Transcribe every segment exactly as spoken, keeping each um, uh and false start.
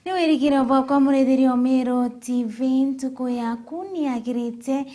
Ni wirigiro bwakwa, muriithiria o Meru T V, ntuku yaku ni yagirite.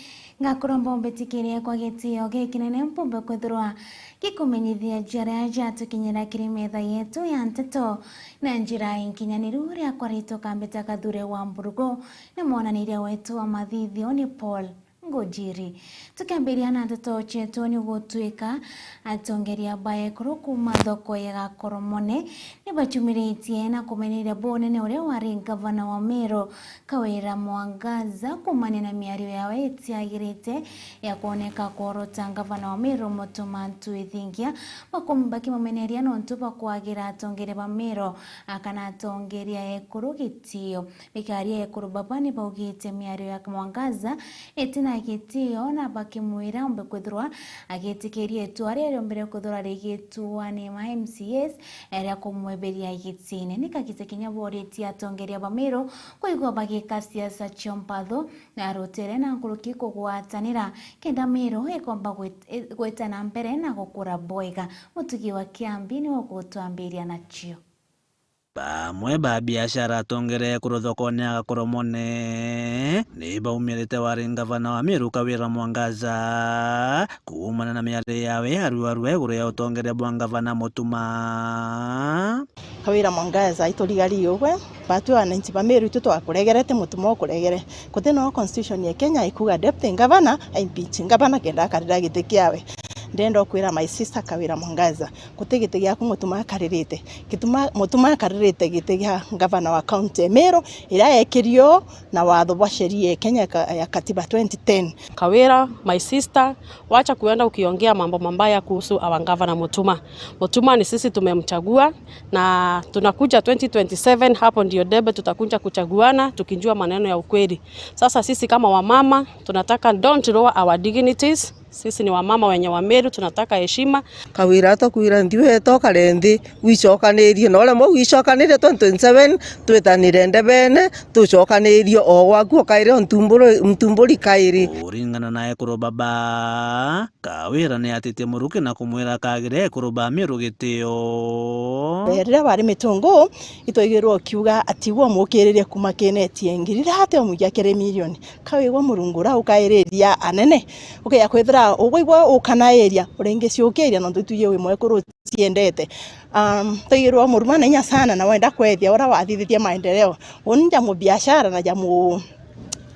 Ngakuromba umbitikirie kwa gitio gikinene, mpumbe kwithirwa ngikumenyithia jaria jatukinyira kiri metha yetu ya nteto na njira inkinyaniru. Riakwa ritwa Kambita Kathure wa Mburugu, na mwonaniria wetu wa mathithio ni Paul Ngujiri. Tukiambiria na nteto cietu, ni gutwika atongeria ba ekuru kuuma thoko ya Gakoromone ni bachumiritie na kumeneria bunene uria wari ngavana wa Meru, Kawira Mwangaza, kuumania na miario yawe itiagirite ya kwoneka kworota ngavana wa Meru, Mutuma M'Ethingia, bakum-, bakimumeneria nontu bwa kwagira atongeria ba Meru, a, kana atongeria ekuru gitio. Bikaria ekuru baba ni baugite miario ya Mwangaza itina gitio, na bakimwira ombe kwithirwa agitikiria itua riria riombire kwithirwa rigituwa ni ma M C As ria kumweberia gitine. Ni kagita kinya boritie atongeria ba Meru kwigua bagika siasa cia mpatho na rutere na nkuruki kugwatanira, kenda Meru ikomba gwit-, i-, gwita na mbere na gukura bwega. Mutugi wa Kiambi niwe ugutwambiria nacio. Bamwe ba biashara atongere kuru thokone ya Gakoromone ni baumirite wari ngavana wa Meru Kawira Mwangaza kuumana na miario yawe aruarua iguru ya utongere bwa ngavana Mutuma. Kawira Mwangaza iturigari ugwe, batwi wananchi ba Meru itu twakuregerete, Mutuma ukuregere. Guti no constitution ya Kenya ikuga deputy ngavana a impeach ngavana kenda akarira giti kiawe. Ndenda ukwira my sister Kawira Mwangaza, guti giti giaku Mutuma akaririte. Gituma, Mutuma akaririte giti gia ngavana wa county ya Meru, iria yekirio na watho bwa sheria ya Kenya ka-, ya katiba twenty ten. Kawira, my sister, wacha kuenda ukiongea mambo mabaya kuhusu our governor Mutuma. Mutuma ni sisi tumemchagua, na tunakuja twenty twenty-seven, hapo ndio debe tutakuja kuchaguana tukijua maneno ya ukweli. Sasa sisi kama wamama, tunataka don't lower our dignities. Sisi ni wamama wenye wa Meru, tunataka heshima. Kawira, twakwira nthi weta ukare nthi, wicokanirie, na uria mau wicokanirie twenty twenty-seven, twitanire ndebene, tucokanirie o gwaku ukaire o ntumburu-, ntumburi kairi. Kuringana na ekuru baba, Kawira ni atitie muruki na kumwira akagire ekuru ba Meru gitio. Eh, riria wari Mitungu, itwaigirwe ukiuga ati we umukiririe kuma kine eti ngiri ithatu umuikia kiri milioni. Kawigwa Murungu uria ukairiria anene, ukeja kwithira ugwe igwe ukanairia, uringiciukiria nontu itwiji wi mwekuru utiendete. Um, twaigirwe muruma na inya sana na wenda kwethia uria wathithitie maendeleo. Uni ja mubiashara na ja mu-,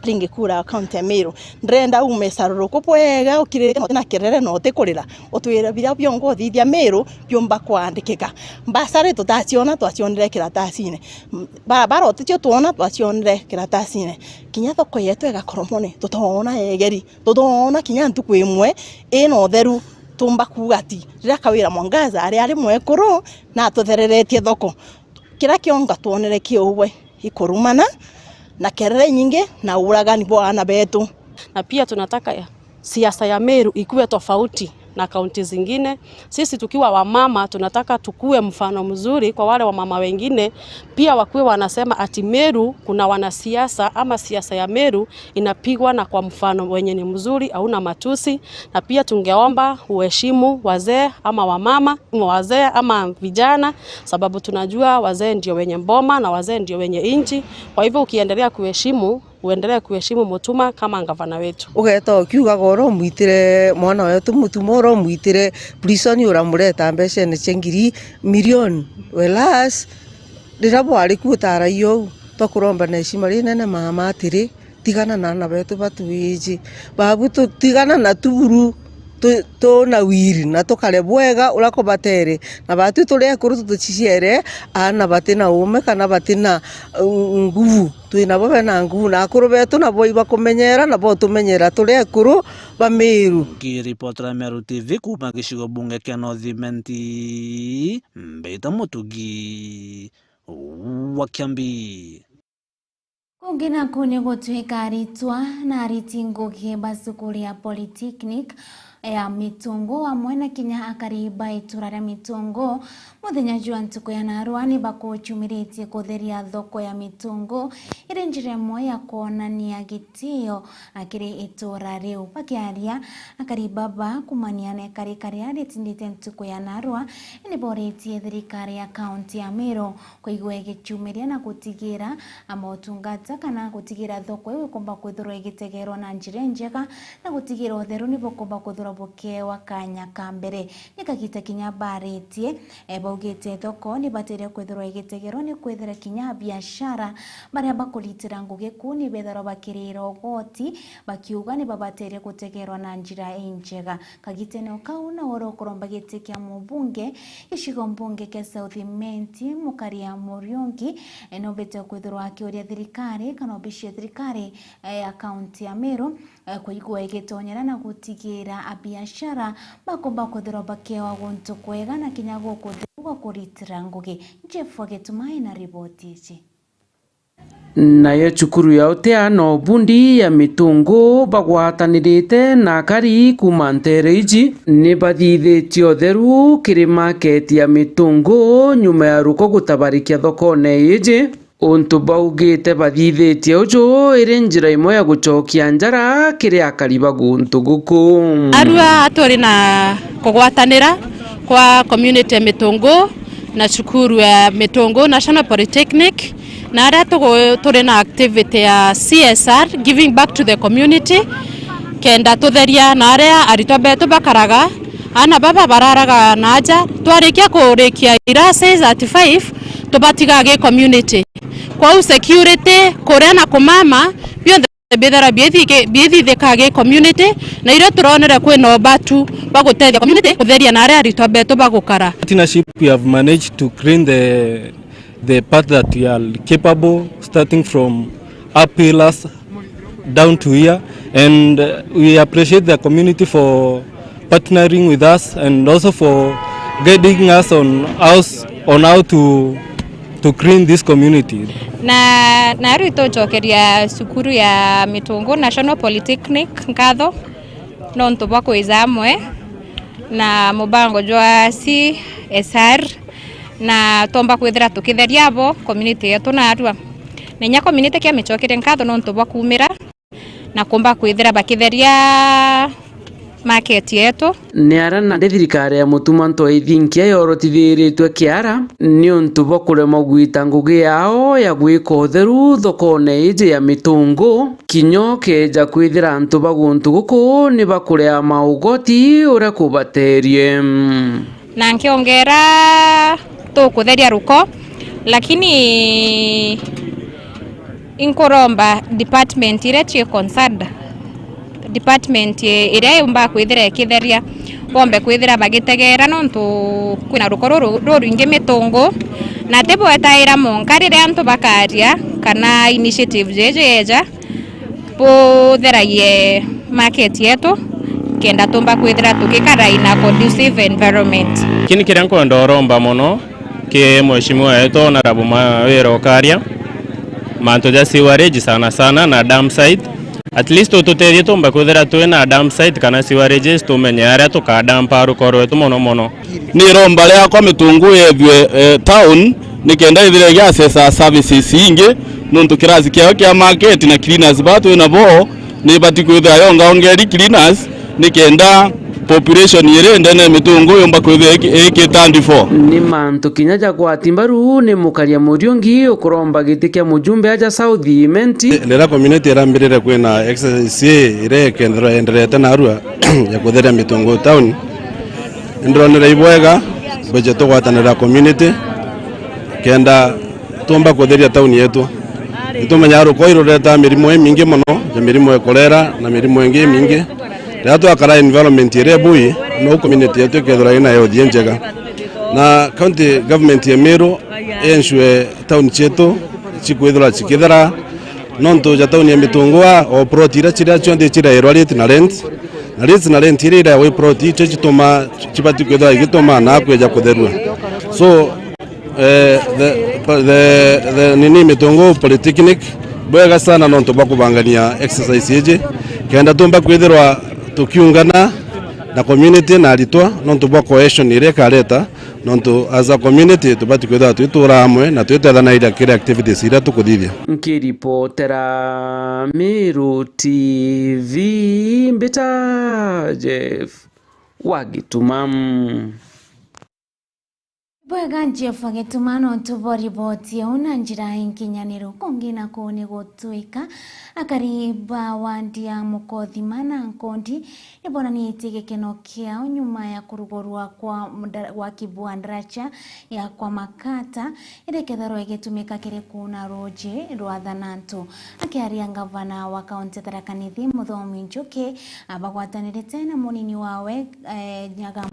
ringi kura county ya Meru. Ndirenda ume saruruku bwega ukirite na uti na kirere na uti kurira. Utwire biria biongo uthithia Meru biumba kwandikika. Mbasari tutaciona, twacionire kiratasine. M-, barabara uticio twona, twacionire kiratasine. Kinya thoko yetu ya Gakoromone, tutoona yegeri, tutoona kinya ntuku imwe ina utheru. Tumba kuuga ati, riria Kawira Mwangaza ari, ari mwekuru na atuthereretie thoko, kiria kionga twonere kiugwe ikurumana na kerere inyingi na uragani bwa aana betu. Na pia tunataka ya, siasa ya Meru ikuwe tofauti na kaunti zingine. Sisi tukiwa wamama, tunataka tukue mfano mzuri kwa wale wamama wengine, pia wakuwe wanasema ati Meru kuna wanasiasa ama siasa ya Meru inapigwa na kwa mfano wenye ni mzuri, hauna matusi. Na pia tungeomba uheshimu wazee ama wamama, wazee ama vijana, sababu tunajua wazee ndio wenye mboma na wazee ndio wenye inchi. Kwa hivyo ukiendelea kuheshimu, uendelee kuheshimu Mutuma kama gavana wetu. Ugeta ukiugaga uria umwitire mwana wetu Mutuma, uria umwitire prison, uramureta mbecene cia ngiri milioni. Whereas, riria bwari ku utaragia uu, twakuromba na heshima rinene, mama, atiri, tigana na aana betu batwiji. Babu tu-, tigana na tuburu, tu-, tuna wiri na tukare bwega uria kubatere. Na batwi turi ekuru tutuciciere aana batina uume kana batina, uh, nguvu. Twinabo bena nguvu, na akuru betu nabo ibakumenyera, nabo tumenyera turi ekuru ba Meru. Nkiripotera Meru T V kuuma gicigo bunge kia North Imenti, mbita Mutugi wa Kiambi. Kungi naku ni gutwika aritwa na ariti ngugi ba cukuru ya Polytechnic ya Mitungu amwe na kinya akari ba itura ria Mitungu, muthenya jwa ntuku ya narua ni bakucumiritie kutheria thoko ya Mitungu iri njira imwe ya kwonania gitio kiri itura riu. Bakiaria, akari baba kumania na ikarika riria ritindite ntuku ya narua, ni boritie thirikari ya kaunti ya Meru kuigua igicumiria na gutigira motungata kana gutigira thoko iu ikumba kwithirwa igitegerwa na njira injega, na gutigira utheru ni bukumba kwithirwa bukiewa kanya ka mbere. Ni kagita kinya baritie, e, baugite thoko ni bateire kwithirwa igitegerwa ni kwithira kinya biashara baria bakuritira ngugi kuu ni bethirwa bakirira ugoti, bakiuga ni babateire gutegerwa na njira injega. Kagitene o kau, na oro kuromba giti kia mubunge gicigo mbunge kia South Imenti, Mukaria Muriungi, e, nobete kwithirwa akiuria thirikari kana obici ya thirikari, e, ya kaunti ya Meru, e, kuigua igitonyera na gutigira abiashara bakumba kwithirwa bakiewa guntu kwega na kinya gukutheru gwa kuritira ngugi. Jeff Wagetumai na riboti iji. Nayo cukuru ya Utea na Ubundi ya Mitungu bagwatanirite na akari kuuma nteere iji ni bathithitie utheru kiri market ya Mitungu nyuma ya ruko gutabarikia thokone iji. Untu baugite bathithitie uju iri njira imwe ya gucokia njara kiri akari ba guntu guku. Arua turi na kugwatanira kwa community ya Mitungu na cukuru ya Mitungu National Polytechnic, na aria tugu-, turi na activity ya C S R, giving back to the community, kenda tutheria na aria aritwa betu bakaraga, aana baba bararaga na aja. Twarikia kurikia irasi at five, tubatiga gi community. Kwou security, kuria na kumama, bionthe bithera biithike-, biithithika gi community, na irio turonere kwina ubatu bwa gutethia community kutheria na aria aritwa betu bagukara. Partnership, we have managed to clean the, the part that we are capable, starting from up pillars down to here, and, uh, we appreciate the community for partnering with us and also for guiding us on how, on how to, to clean this community. Na, na riu tucokeria cukuru ya Mitungu National Polytechnic nkatho nontu bwa kwija amwe na mubango jwa C S R, na twomba kwithira tukitheria abo community yetu narua. Na inya community kia micokerie nkatho nontu bwa kumira na kumba kwithira bakitheria market yetu. Ni ara nandi thirikari ya Mutuma Ntwaithinkia yorotithiritwe kiara niuntu bwa kuremwa gwita ngugi yao ya gwika utheru thokone iji ya Mitungu, kinya ukeja kwithira antu ba guntu guku ni bakurea maugoti uria kubaterie. Na nkiongera tukutheria ruko, lakini inkuromba department iria cii concerned, department iria yumba kwithira ikitheria, bombe kwithira bagitegera, nontu kwina ruko ruru-, rurwingi Mitungu, na ti bwetaira monka riria antu bakaria kana initiative jiji yeja, butheragie market yetu, kenda tumba kwithira tugikara in a conducive environment. Lakini kiria nkwenda uromba mono ki mheshimiwa wetu Honorable Mawira Ukaria, mantu ja sewerage sana sana na dump site. At least ututethie tumbe kwithira twina dump site kana sewerage, tumenye aria tukadampa ruko rwetu mono mono. Ni iromba riakwa Mitungu yethue, eh, town, ni kenda ithire igiaccessa services ingi, nontu kirasi kiayo kia market na cleaners ba twi nabo ni ibati kwithira yongaongeri cleaners, ni kenda population iri ndene ya Mitungu yumba kwithira iki-, ikitandi for. Ni mantu kinya ja gwati mbaru ni Mukaria Muriungi ukuromba giti kia mujumbe aja South Imenti. Riria community irambirire kwina exercise iria ikethirwa yenderete narua ya kutheria Mitungu town, ndironere ibwega bwije tugwatanira community kenda tumba kutheria tauni yetu. Nitumenyaga rukoi ruretaa mirimo imingi mono, ja mirimo ya kolera na mirimo ingi imingi. Riria twakara environment iria ibui, nou community yetu ikethirwa ina health injega. Na county government ya Meru i ensure tauni cietu cikwithirwa cikithera, nontu ja tauni ya Mitungu a, o plot iria ciria cionthe cirairwa rate na rent, na rate na rent iria irairwa i plot icio cituma, cibati kwithirwa igituma na kwija kutherua. So, eh, the, the, the nini Mitungu Polytechnic, bwega sana nontu bwa kubangania exercise iji, kenda tumba kwithirwa tukiungana na community na aritwa, nontu bwa cohesion iria ikareta, nontu as a community tubati kwithirwa twitura amwe na twitethanaira kiri activities iria tukuthithia. Nkiripotera Meru T V, mbita Jeff wa Gituma. Bwega Jeff Gituma, nontu bwa riboti iu na njira inkinyaniru. Kungi naku ni gutwika akari ba wandi ya Mukothima na Nkondi nibonanitie gikeno kiao nyuma ya kurugurwa kwa mda-, waki bwa ndaracha ya kwa Makata, iria ikethirwa igitumika kiri kuuna ruuji rwa Thanantu. Akiaria ngavana wa kaunti ya Tharaka Nithi, Muthomi Njuki, abagwatanirite na munini wawe, eh, Nyaga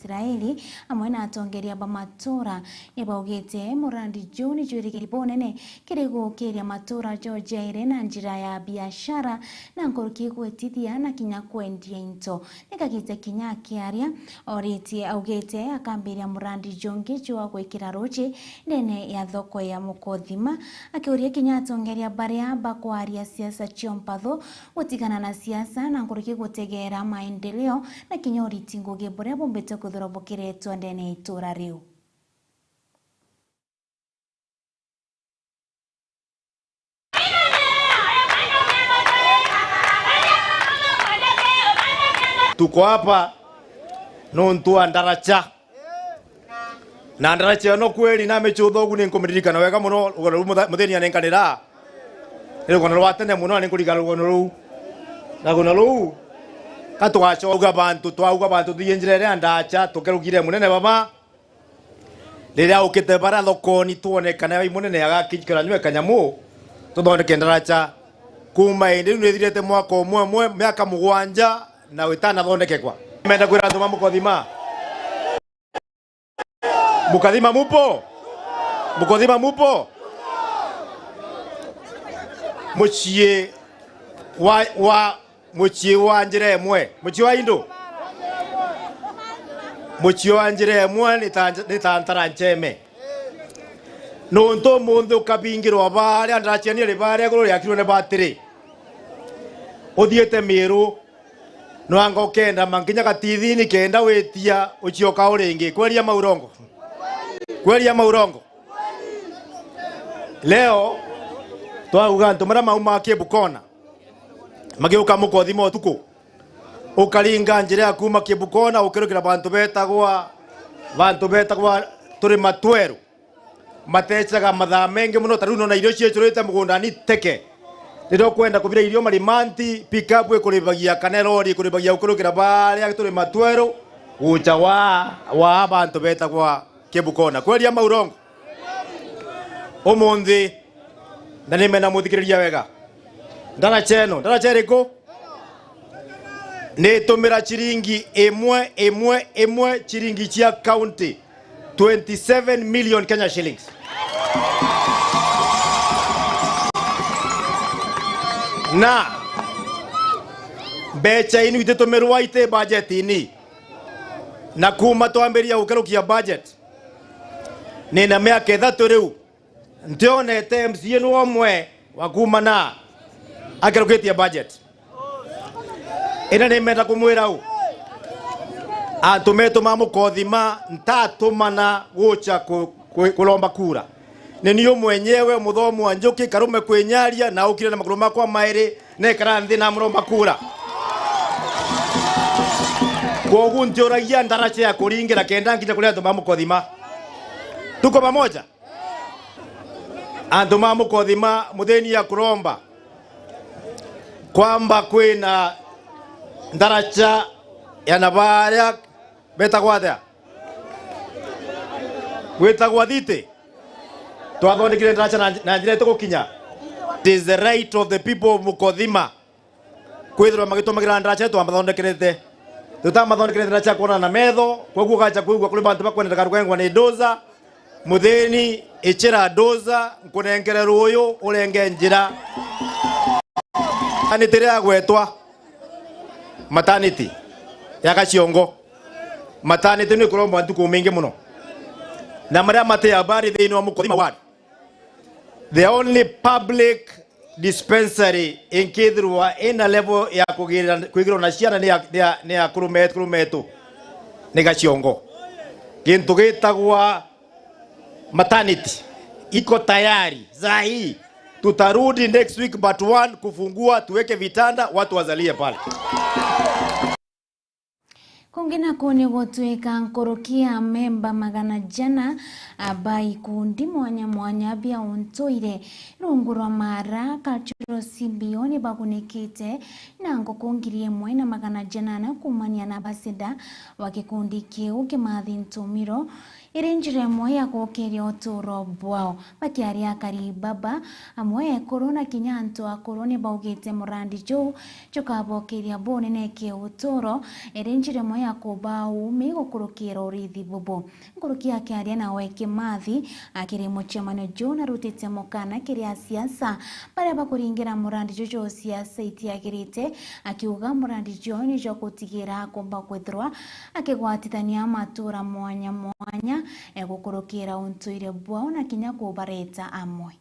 Israeli, amwe na atongeria ba matura, nibaugite murandi juu ni jwirigiri bunene kiri gukiria matura jojaire na njira ya biashara na nkuruki gwitithia na kinya kwendia into. Ni kagite kinya akiaria, oritie augite akambiria murandi jungi jwa gwikira ruuji ndene ya thoko ya Mukothima, akiuria kinya atongeria baria bakwaria siasa cio mpathu gutigana na siasa na nkuruki gutegeera maendeleo na kinya uriti ngugi buria bumbite kwithirwa bukiretwa ndene ya itura riu. Tuko hapa nontu wa ndaracha. Na ndaracha ino kweli na michutho ugu ni nkumiririkana wega muno, rugano ruu mutha-, muthini anenkanira. Ni rugano rwa tene muno, na ni nkuririkana rugano ruu. Na rugano ruu, ka tugacauga bantu, twauga bantu thii njira iria ndacha, tukerukire munene baba. Riria ukite bara thokoni, twone kana bai munene agakikira nywe kanyamu, tuthondeke ndaracha. Kuma indi riu nithirite mwaka umwe umwe, miaka mugwanja, na itanathondekekwa. Menda kwira antu ma Mukothima. Mukothima mupo? Mukothima mupo? Mucii wa, wa, mucii wa njira imwe. Mucii wa indu? Mucii wa njira imwe ni ta, ni ta ntara ncheme. Nontu umunthi ukabingirwa baria ndaracha ni iri baria iguru riakirwe ni batiri. Uthiite Miru, nwanga ukenda mankinya gatithini kenda witia ucioka uringi. Kweli ama urongo? Kweli ama urongo? Leo, twauga antu maria maumaa Kibukona, magiuka Mukothima utuku, ukaringa njira ya kuuma Kibukona, ukirukira bantu betagwa, bantu betagwa Turima Tweru. Matechaga mathaa mengi muno, ta riu nona irio ciecurite mugundani teke. Riria ukwenda kubira irio marimanti, pick up ikuribagia, kana lori ikuribagia ukurukira baria Turima Tweru, gucha wa, wa bantu betagwa Kibukona. Kweli ama urongo? Umunthi, na nimena muthikiriria wega. Ndaracha ino, ndaracha iriku? Nitumira chiringi imwe, imwe, imwe, chiringi cia county, twenty-seven million Kenya shillings. Na mbecha inu ititumirwa iti budget-ini. Na kuma twambiria gukerukia budget, nina miaka ithatu riu, ntionete M C A ni umwe wa kuuma na akerukitie budget. Ina nimenda kumwira u, antu metu ma Mukothima ntatumana gucha ku-, ku-, kuromba kura. Ni niu mwenyewe Muthomi wa Njuki, karume kwinyaria, na ukire na maguru makwa mairi, nekara nthi na muromba kura. Kwogu ntiuragia ndaracha ya kuringira kenda nkinya kuri antu ma Mukothima. Tuko pamoja? Antu ma Mukothima, muthini ya kuromba. Kwamba kwina ndaracha ya na baria betagwa atia? Gwitagwa Thiti. Twathondekire ndaracha na, na njira itugukinya. It is the right of the people of Mukothima kwithirwa magitumagira ndaracha twamathondekerete. Tutamathondekerete ndaracha kwonana na metho, kwoguo ugacha kwigua kuri bantu bakwenda karugengwa ni doza, muthini, ichira doza, nkunenkere ruuyu, urenge njira. Maternity ria gwetwa, maternity ya Gaciongo. Maternity ni kuromba ntuku mingi muno. Na maria mati habari thiini wa Mukothima ward, the only public Dispensary inkithirwa ina level ya kugirira-, kwigirwa na ciana ni ya, ni ya, ni ya kurume-, kurumetu, ni Gaciongo. Gintu gitagwa maternity iko tayari saa hii. Tutarudi next week but one kufungua, tuweke vitanda, watu wazalie pale. Kungi naku ni gutwika nkuruki ya memba magana jana, a, ba ikundi mwanya mwanya bia untuire rungu rwa Mara Cultural C B O ni bagunikite na nguku ngiri imwe na magana janana kuumania na ambassador wa gikundi kiu Kimathi Ntumiro, iri njira imwe ya gukiria uturo bwao. Bakiaria akari baba, amwe ekuru na kinya antu akuru ni baugite murandi juu jukabokeria bunene kiuturo, iri njira imwe ya kubaa uumi gukurukira urithi bubu. Nkuruki akiaria nawe Kimathi akiri mucemanio juu narutite mukana kiri asiasa baria bakuringira murandi juu juu siasa itiagirite, akiuga murandi juu ni jwa gutigira akumba kwithirwa akigwatithania matura mwanya mwanya, e gukurukira untuire bwao na kinya kubareta amwe.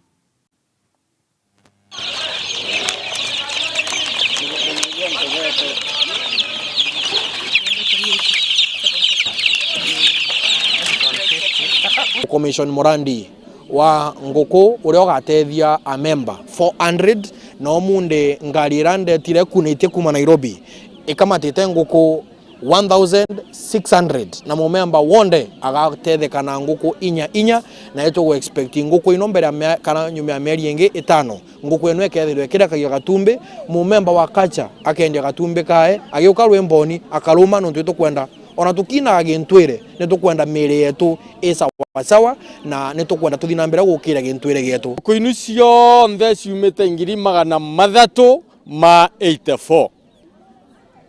Commission murandi wa nguku uria ugatethia a member four hundred, na umundi ngari ira ndetire kunitie kuma Nairobi ikamatite nguku one thousand six hundred, na mumemba wonthe agatetheka na nguku inya inya, na itugu expect nguku ino mbere ya mia-, kana nyuma ya mieri ingi itano, nguku ino ikethirwa ikirekagia gatumbi, mumemba wa kacha akendia gatumbi kae, agiuka rwimboni akaruma, nontu itukwenda, ona tukinaga gintwire, nitukwenda miiri yetu i sawasawa, na nitukwenda tuthi na mbere gukira gintwire gietu. Nguku inu cionthe ciumite ngiri magana mathatu ma eighty-four.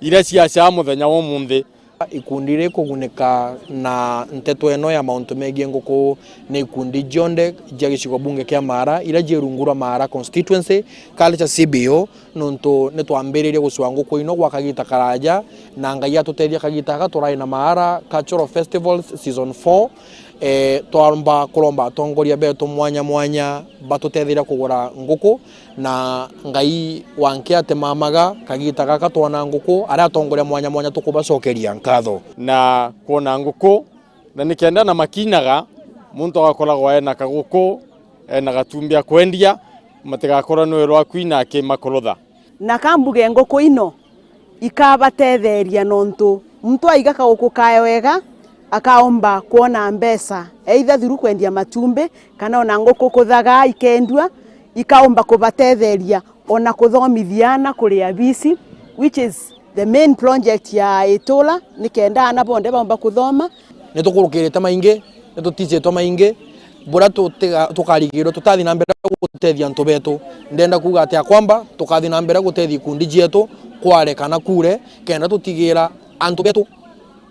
Iria ciacaa muthenya wa umunthi. Ikundi rikugunika na nteto ino ya mauntu megii nguku ni ikundi cionthe cia gicigo bunge kia Mara, iria cii rungu rwa Mara Constituency Culture C B O, nontu nitwambiririe gucua nguku ino gwa kagita karaja, na Ngai atutethia kagita gaka turai na Mara Cultural Festivals Season four. E, twaromba kuromba atongoria betu mwanya mwanya batutetheria kugura nguku, na Ngai wa nkia atimamaga, kagita gaka twona nguku, aria atongoria mwanya mwanya tukubacokeria nkatho. Na kwona nguku, na nikenda na makinaga, muntu agakoragwa ena kaguku, ena gatumbi akwendia, matigakorwa niwe rwaku ina akimakurutha. Na kambuge nguku ino ikabatetheria, nontu muntu aiga kaguku kae wega, akaomba kwona mbeca, either through kwendia matumbi, kana ona nguku kuthaga ikendua, ikaomba kubatetheria ona kuthomithia ana kuria fees, which is the main project ya itura, nikenda ana bonthe baomba kuthoma. Nitukurukirite maingi, nituticitwe maingi, buria tutiga-, tukarigirwe tutathi na mbere gutethia antu betu. Ndenda kuuga ati ya kwamba tukathi na mbere gutethia ikundi cietu kware kana kure, kenda tutigira antu betu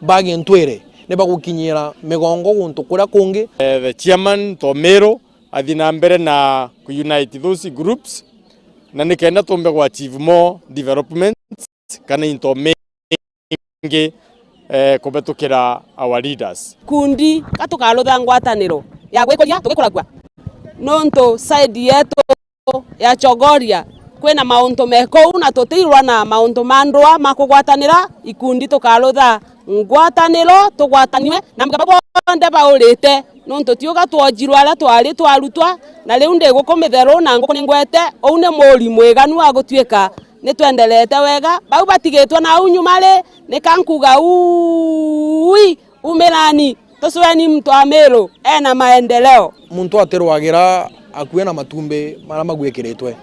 ba gintwire ni bagukinyira migongo guntu kuria kungi. Eh, the chairman Ntomiro athi na mbere na ku unite those groups, na nikenda tumbe gwa achieve more developments kana into mingi, eh, kubetukira our leaders. Kundi ka tukarutha ngwataniro ya gwikuria tugikuragua, nontu side yetu ya Chogoria kwina mauntu me kuu, na tutirwa na mauntu ma ndua ma kugwatanira. Ikundi tukarutha ngwataniro, tugwatanue na mugabo bonthe baurite, nontu tiuga twojirwe aria twari twarutwa, na riu ndi guku mitheru na nguku ningwete, uu ni muri mwiganu wa gutuika nitwenderete wega. Bau batigitwe na au nyuma ri, ni ka nkuga, uui, umirani, tucweni muntu wa Miru ena maendeleo. Muntu atirwagira akue na matumbi maria magwikiritwe,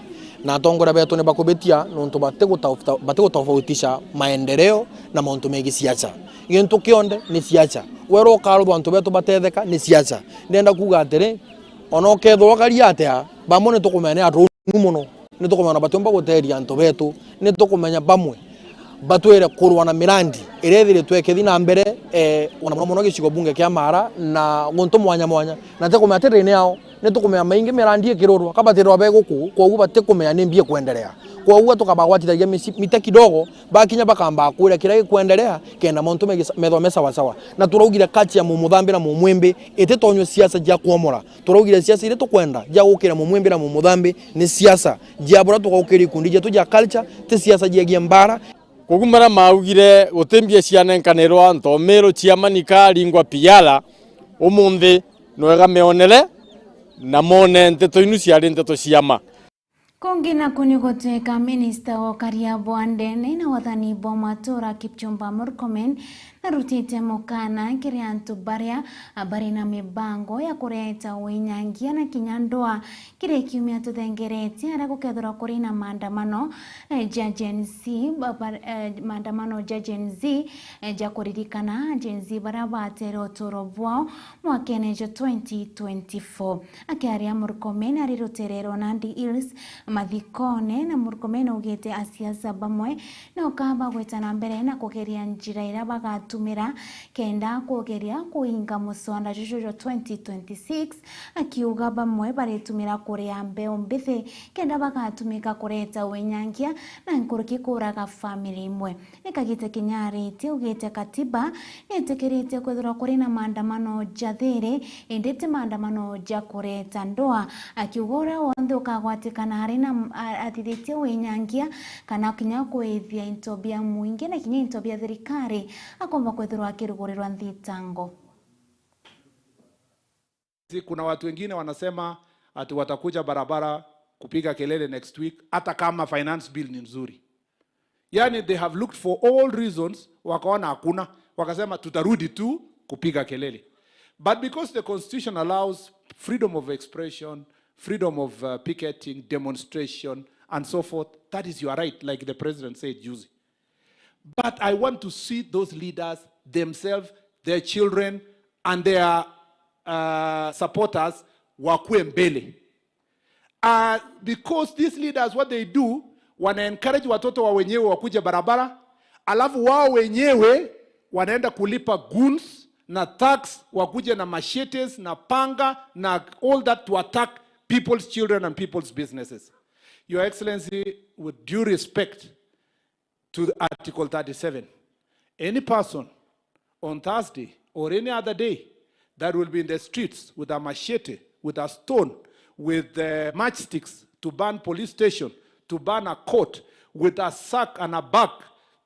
na atongoria betu ni bakubitia nontu batigutauta-, batigutofautisha maendeleo na mauntu megi siasa. Gintu kionthe ni siasa. Werwa ukaruthwa antu betu batetheka ni siasa. Ndenda kuuga atiri, ona ukethirwa ukaria atia, bamwe ni tukumenya ni atunu mono. Ni tukumenya ona batiumba guteeria antu betu. Ni tukumenya bamwe batwire kurwa na mirandi iria ithiritwe ikithi na mbere, eh, ona mono mono gicigo bunge kia Mara na guntu mwanya mwanya. Na ti kumenya ati ri ni ao, Ni tukumea maingi mirandi ikirurwa, ka batirwa be guku, kwoguo batikumea ni mbi ikwenderea. Kwoguo tukabagwatithagia mici-, mite kidogo, bakinya bakambaa kwira kiria gikwenderea, kenda mantu megi-, methome sawasawa. Na turaugire culture ya mumuthambi na mumwimbi ititonywe siasa cia kuomora. Turaugire siasa iria tukwenda cia gukira mumwimbi na mumuthambi ni siasa cia buria tugaukiria ikundi cietu cia culture, ti siasa ciegie mbara. Kwoguo maria maugire guti mbia cianenkanirwa ntomiru cia manika ringwa piara, umunthi nwega meonere na mone nteto inu ciari nteto cia ma. Kungi naku ni gutwika minista wa ukaria bwa ndene na wathani bwa matura Kipchumba Murkomen narutite mukana kiri antu baria bari na mibango ya kureta winyangia na kinya ndwaa kiri kiumia tuthengeretie, aria gukethirwa kuri na maandamano, eh, ja Gen Z, ba-, ba-, eh, maandamano ja Gen Z, eh, ja kuririkana Gen Z baria batere uturo bwao mwakene jwa twenty twenty-four. Akiaria Murkomen ari rutere rwa Nandi Hills mathikone, na Murkomen augite asiasa bamwe no kaba gwita na mbere na kugeria njira iria bagatumira kenda kugeria kuinga muswanda juju jwa twenty twenty-six, akiuga bamwe baritumira kuria mbeu mbithi kenda bagatumika kureta winyangia na nkuruki kuraga family imwe. Ni kagita kinya aritie, augite katiba niitikiritie kwithirwa kuri na maandamano ja thiri, indi ti maandamano ja kureta ndwaa, akiuga uria wonthe ukagwatikana ari na, a-, athithitie winyangia kana kinya kwithia into bia mwingi na kinya into bia thirikari, akomba kwithirwa akirugurirwa nthitango. Si kuna watu wengine wanasema ati watakuja barabara kupiga kelele next week, hata kama finance bill ni nzuri. Yani, they have looked for all reasons, wakaona hakuna, wakasema, "Tutarudi tu kupiga kelele." But because the constitution allows freedom of expression, freedom of, uh, picketing, demonstration, and so forth, that is your right, like the president said juzi. But I want to see those leaders themselves, their children, and their, uh, supporters wakue mbele. Uh, because these leaders, what they do, wana encourage watoto wa wenyewe wakuje barabara, alafu wao wenyewe wanaenda kulipa goons na thugs, wakuje na machetes na panga na all that to attack people's children and people's businesses. Your Excellency, with due respect, to Article thirty-seven. Any person on Thursday or any other day that will be in the streets with a machete, with a stone, with, uh, matchsticks to burn police station, to burn a court, with a sack and a bag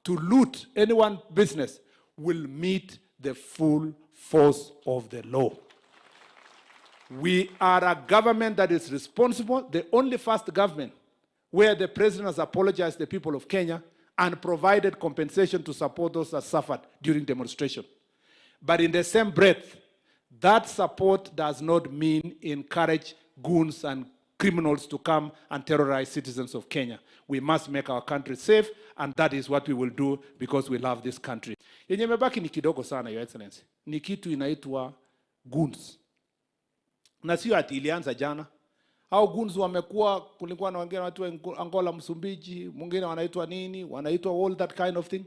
to loot anyone business, will meet the full force of the law. We are a government that is responsible, the only first government where the president has apologized to the people of Kenya and provided compensation to support those that suffered during demonstration. But in the same breath, that support does not mean encourage goons and criminals to come and terrorize citizens of Kenya. We must make our country safe, and that is what we will do because we love this country. Yenye imebaki ni kidogo sana, Your Excellency. Ni kitu inaitwa goons. Na sio ati ilianza jana. Hao goons wamekuwa, kulikuwa na wengine watu wa Ango-, Angola, Msumbiji, mwingine wanaitwa nini, wanaitwa all that kind of thing.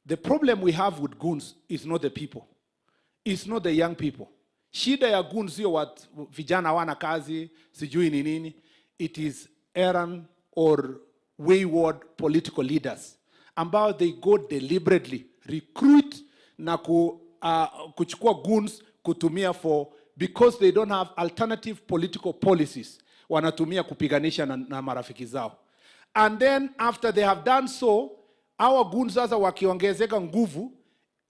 The problem we have with goons is not the people. It's not the young people. Shida ya goons sio wat-, vijana hawana kazi, sijui ni nini. It is errant or wayward political leaders ambao they go deliberately recruit na ku, uh, kuchukua goons kutumia for, because they don't have alternative political policies, wanatumia kupiganisha na, na marafiki zao. And then after they have done so, our goons sasa wakiongezeka nguvu,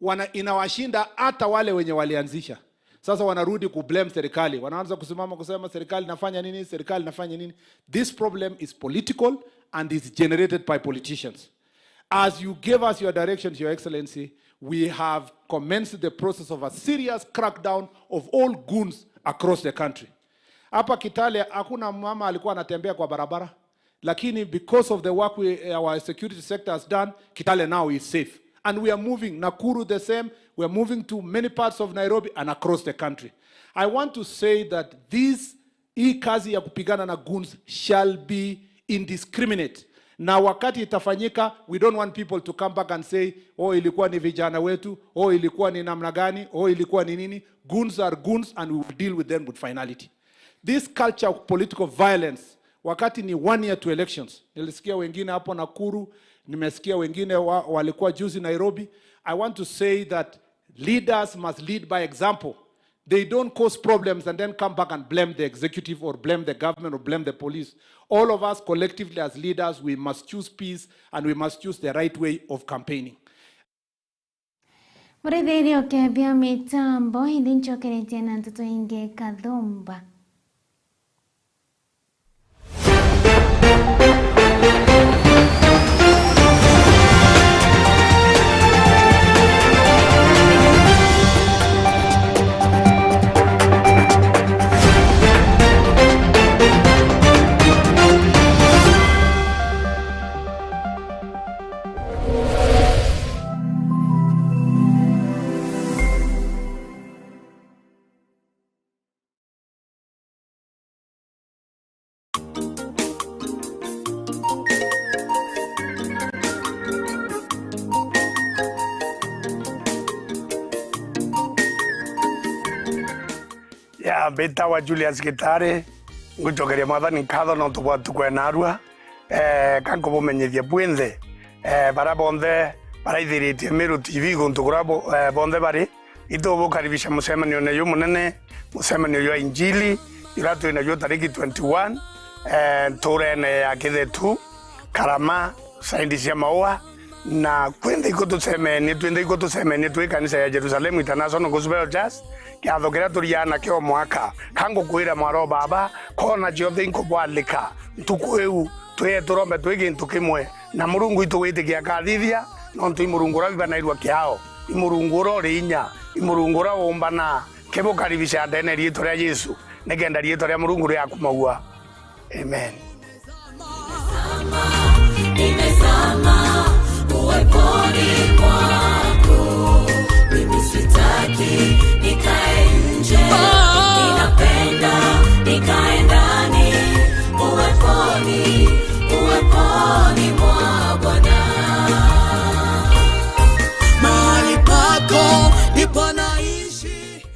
wana-, inawashinda hata wale wenye walianzisha. Sasa wanarudi kublame serikali, wanaanza kusimama kusema, "Serikali inafanya nini? Serikali inafanya nini?" This problem is political and is generated by politicians. As you gave us your directions, Your Excellency, we have commenced the process of a serious crackdown of all goons across the country. Hapa Kitale hakuna mama alikuwa anatembea kwa barabara. Lakini because of the work we, our security sector has done, Kitale now is safe. And we are moving, Nakuru the same, we are moving to many parts of Nairobi and across the country. I want to say that this, hii kazi ya kupigana na goons shall be indiscriminate. Na wakati itafanyika, we don't want people to come back and say, "Oh, ilikuwa ni vijana wetu, oh, ilikuwa ni namna gani, oh, ilikuwa ni nini." Goons are goons and we will deal with them with finality. This culture of political violence, wakati ni one year to elections. Nilisikia wengine hapo Nakuru, nimesikia wengine wa, walikuwa juzi Nairobi. I want to say that leaders must lead by example. They don't cause problems and then come back and blame the executive or blame the government or blame the police. All of us collectively as leaders, we must choose peace and we must choose the right way of campaigning. Murithiri ukethia mitambo, ithi ncokeretie na ntutu ingi kathumba. Ya, mbitawa Julius Gitari, ngwicokeria Mwathani nkatho nontu bwa ntuku ya narua. Eh, ka nkubumenyithia bwinthe, eh, bara bonthe baraithiritie Meru T V guntu kuria bo-, eh, bonthe bari, itubukaribisha mucemanione jumunene, mucemanio jwa injili, juria twinajuo tariki twenty-one, eh, nturene ya Kithetu, Karama, saindi cia Maua, na kwinthe iku tucemenie, twinthe iku tucemenie twi kanisa ya Jerusalem International Gospel Church, kiatho kiria turiaga nakio o mwaka. Ka ngukwira mwaro baba, kona ciothe inkubwalika, ntuku iu, twie turombe twi gintu kimwe, na Murungu itugwitikia akathithia, nontu i Murungu uria wibanairua kiao, i Murungu uria uri inya, i Murungu uria umbana. Kibukaribisha ndene riitwa ria Yesu, nikenda riitwa ria Murungu riakumagua. Amen. Nimezama uweponi mwako, mimi sitaki nikae nje, ninapenda nikae ndani, uweponi, uweponi mwa Bwana. Mahali pako ndipo naishi.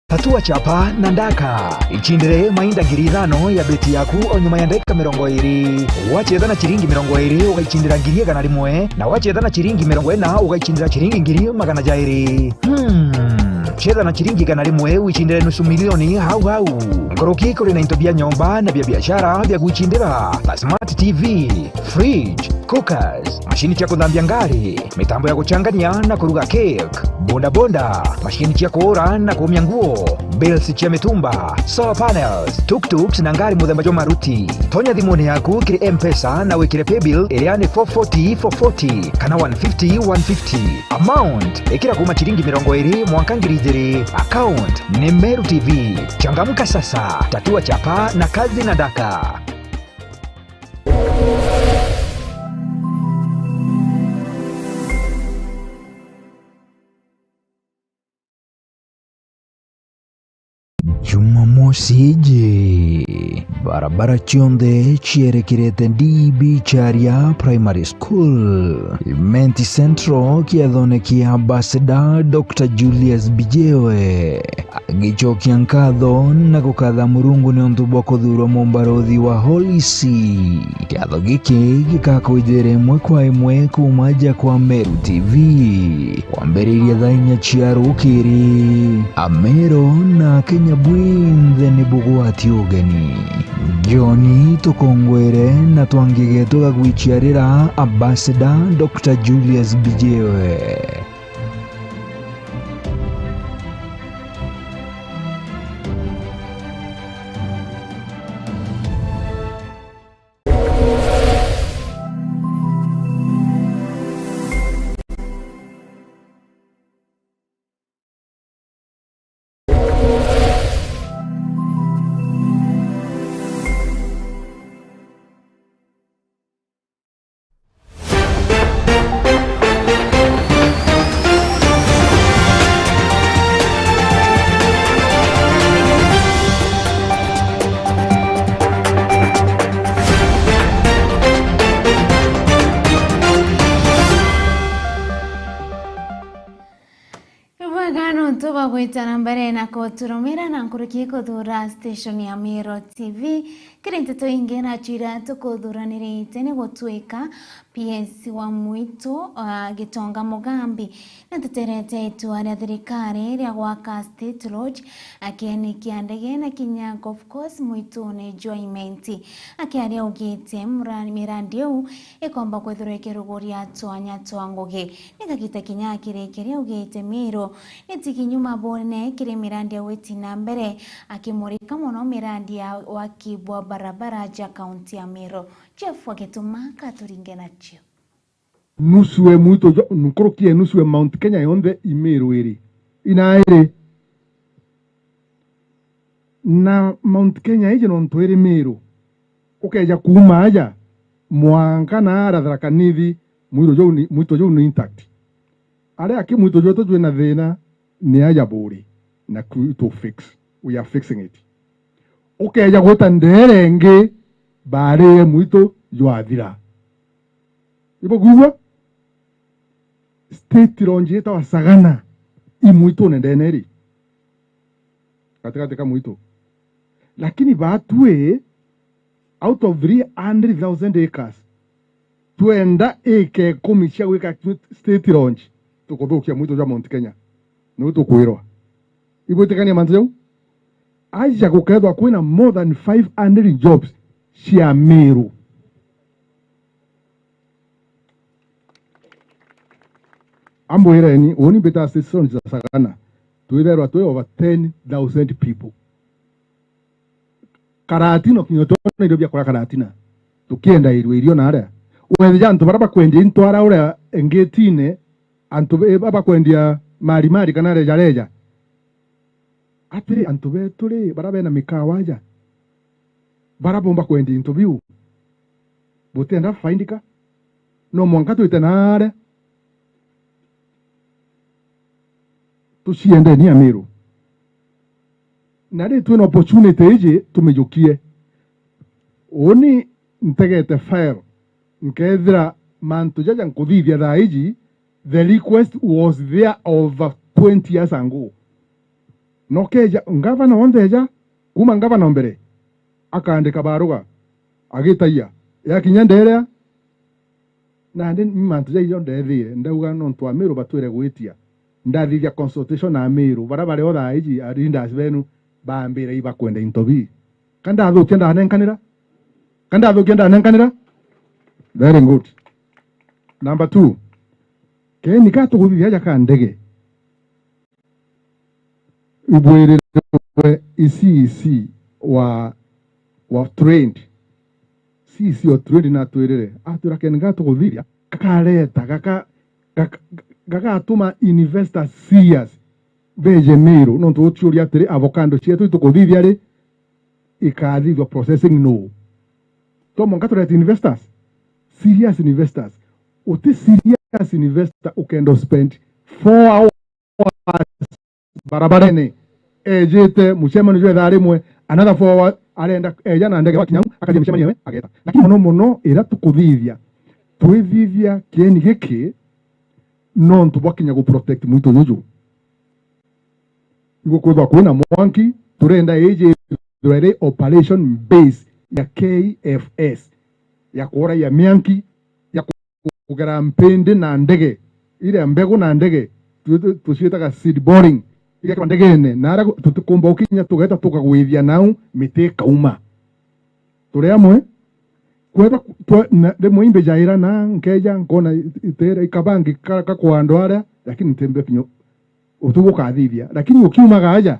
Tatua chapa na ndaka. Icindire mainda ngiri ithano ya beti yaku o nyuma ya ndagika mirongo iri. Wacetha na ciringi mirongo iri, ugaicindira ngiri igana rimwe, na wacetha na ciringi mirongo ina, ugaicindira ciringi ngiri magana jairi. Hmm. Cetha na ciringi igana rimwe, wicindire nusu milioni hau hau. Nkuruki kuri na into bia nyomba na bia biashara bia gwicindira, ta smart T V, fridge, cookers, macini cia kuthambia ngari, mitambo ya guchangania na kuruga cake, bodaboda, macini cia kuura na kuumia nguo, bills cia mitumba, solar panels, tuk-tuks na ngari muthemba jwa Maruti. Tonya thimuni yaku kiri M-Pesa na wikire paybill iria ni four forty four forty kana one fifty one fifty. Amount, ikira kuma ciringi mirongo iri mwanka ngiri ijiri. Account ni Meru T V. Changamka sasa, tatua chapa na kazi na daka. Jumamosi iji, barabara cionthe cierekerete D B Charia Primary School. Imenti Central kiathone kia Ambassador Doctor Julius Bijewe. Agicokia nkatho na gukatha Murungu niuntu bwa kuthuurwa mumbaruthi wa Holy See. Kiatho giki gikakwijira imwe kwa imwe kuuma aja kwa Meru T V. Kwambiriria thaa inya cia rukiri, Ameru na Akenya bwinthe ni bugwati ugeni. Njoni tukongwire na twangige tugagwiciarira Ambassador Doctor Julius Bijewe. Ga nontu bwa gwitana mbere na kuturumira na nkuruki kuthura station ya Meru T V, kiri nteto ingi nacio iria tukuthuranirite ni gutwika P S wa Mwitu, ah, Gitonga Mugambi, natuterete itua ria thirikari ria gwaka State Lodge, akieni kia ndege na kinya golf course mwitune jwa Imenti. Akiaria augite mura-, mirandi iu ikomba kwithirwa ikiruguria twanya twa ngugi. Ni kagita kinya akirikiria augite Meru ni tiginyuma bone kiri mirandi ya gwiti na mbere, akimurika mono mirandi ya waki bwa barabara ja kaunti ya Meru. Jeff Wagituma katuringe nacio. Nusu e Mwitu jo-, nkuruki e nusu e Mount Kenya yonthe i Meru iri. Inairi. Na Mount Kenya iji nontu iri Meru, ukeja kuuma aja mwanka na ara Tharaka Nithi, Mwitu juu ni, Mwitu juu ni intact. Aria aki Mwitu jwetu jwina thina ni aja buri, na ku-, to fix. We are fixing it. Ukeja gwita ndere ingi, bari e Mwitu jwathira. Ibukwigua? State Lodge yetawa Sagana, i mwitune ndene ri, gatigati ka mwitu. Lakini batwi, out of three hundred thousand acres, twenda ika ikumi cia gwika State Lodge, tukuthukia mwitu jwa Mount Kenya. Niu tukwirwa. Ibwitikania mantu jau? Aja gukethwa kwina more than five hundred jobs cia Meru. Ambwireni, uuni mbita station za Sagana, twitherwa twi over ten thousand people. Karatina, kinya twona irio bia kuria Karatina, tukiendairua irio na aria. Wethija antu baria bakwendia intwara uria ngitine, antu be-, ba-, bakwendia mari mari kana reja reja. Atiri, antu betu ri, baria bena mikawa aja, baria bomba kwendia into biu, butienda faindika? No mwanka twite naare tuciendeni Amiru. Na ri twina opportunity iji tumijukie. Uuni ntegete file, nkethira mantu jaja nkuthithia thaa iji, the request was there over twenty years ago. Nokeja ngavana wonthe eja, kuma ngavana o mbere, akaandika baruga, agitaia, yakinya nderea, nandi mantu jaijo ndethire, ndauga nontu Amiru batwire gwitia, ndathithia consultation na Amiru, baria bari o thaa iji, a leaders benu, baambire ibakwenda into bii. Ka ndathukia ndanenkanira? Ka ndathukia ndanenkanira? Very good. Number two, keni ka tuguthithia aja ka ndege, ibwirirwe i C E C wa, wa trade. C E C wa trade natwirire, atwira keni ga tuguthithia, gakareta, gaka-, gaka-, gagatuma investors serious beje Miru, nontu uciuria atiri, avocado cietu itukuthithia ri, ikathithua processing nuu? To mwanka turete investors, serious investors. Uti serious investor ukenda spend four hours barabarene, ejite mucemanio jwa ithaa rimwe, another four hours arenda eja na ndege wa Kinyamu, akathie micemanio ewe, ageta. Lakini mono mono, ira tukuthithia, twithithia kieni giki nontu bwa kinya gu protect mwitu juju. Igukwithwa kwina mwanki, turenda iji ithirwe iri operation base ya K F S, ya kuuragia mianki, ya kugera mpindi na ndege, iria mbegu na ndege, tu-, tu-, tuciitaga seed boring, iria kwa ndegene, na aria tutikumba ukinya tugeta tukagwithia nau miti ikauma. Turi amwe? Kwethwa ku-, twa-, na rimwe imbijaira na nkeja nkona i-, itera ikabangi ka, ka kwa andu aria, lakini ntimbe kinya utugu ukathithia. Lakini ukiumaga aja,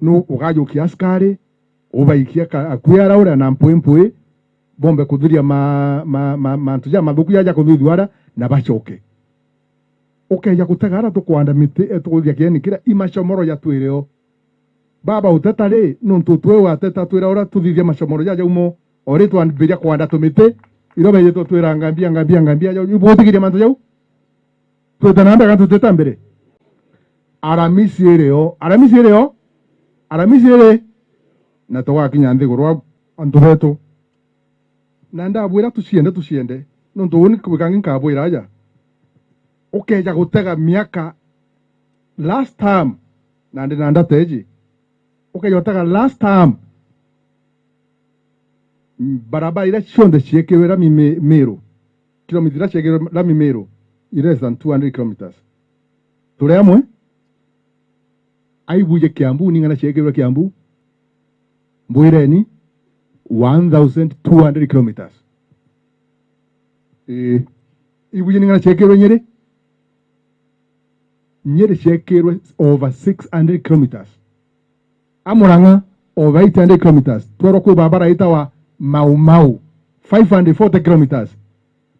nu ukajukia askari, ubaikia ka-, akui ara uria na mpwi mpwi, bombe kuthiria ma-, ma-, ma-, mantu ja mathuku jaja kuthithua ara, na bacoke. Ukeja gutega ara tukwanda miti, eh, tukuthithia kieni kiria i macomoro jatwire o. Baba uteta ri, nontu twe wateta twira uria tuthithia macomoro jaja umo, o ri twambiria kwanda tumiti, irio bejitwe twira ngambia, ngambia, ngambia, jau, ibwitikiria mantu jau? Twite na mbere kana tutite mbere? Aramisi iri o, Aramisi iri o, Aramisi iri, na tugakinya nthiguru wa antu betu. Na ndabwira tuciende, tuciende, nontu uu ni kwikangi nkabwira aja. Ukeja gutega miaka last term, na ndi na ndata iji, ukeja utega last term, barabara iria cionthe ciekirwe rami Mi-, Meru, kilomita iria ciekirwe rami Meru i less than two hundred kilometers. Turi amwe? Aibuje Kiambu, ning'ana ciekirwe Kiambu? Mbwireni, one thousand two hundred kilometers. Ii. Ibuje ning'ana ciekirwe Nyeri? Nyeri ciekirwe over six hundred kilometers. A Murang'a over eight hundred kilometers. Twerwa kwi barabara itawa Mau Mau, five hundred forty kilometers.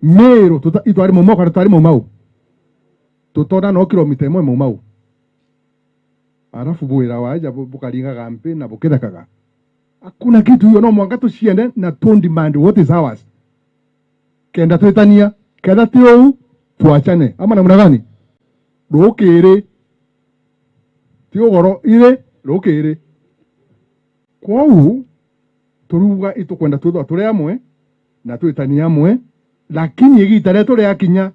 Meru, tuta-, itwari Mau Mau kana tutari Mau Mau? Tutona no kilomita imwe Mau Mau. Arafu bwira waja bu-, bukaringaga mpi na bukithekaga. Hakuna kitu hiyo, no mwanka tuciende na tu demand what is ours. Kenda twitania, kenda ti uu, tuachane. Ama namna gani? Rukiri. Ti ugoro, iri rukiri. Kwou, turiuga itukwenda twithwa turi amwe, na twitanie amwe, lakini igita rietu riakinya,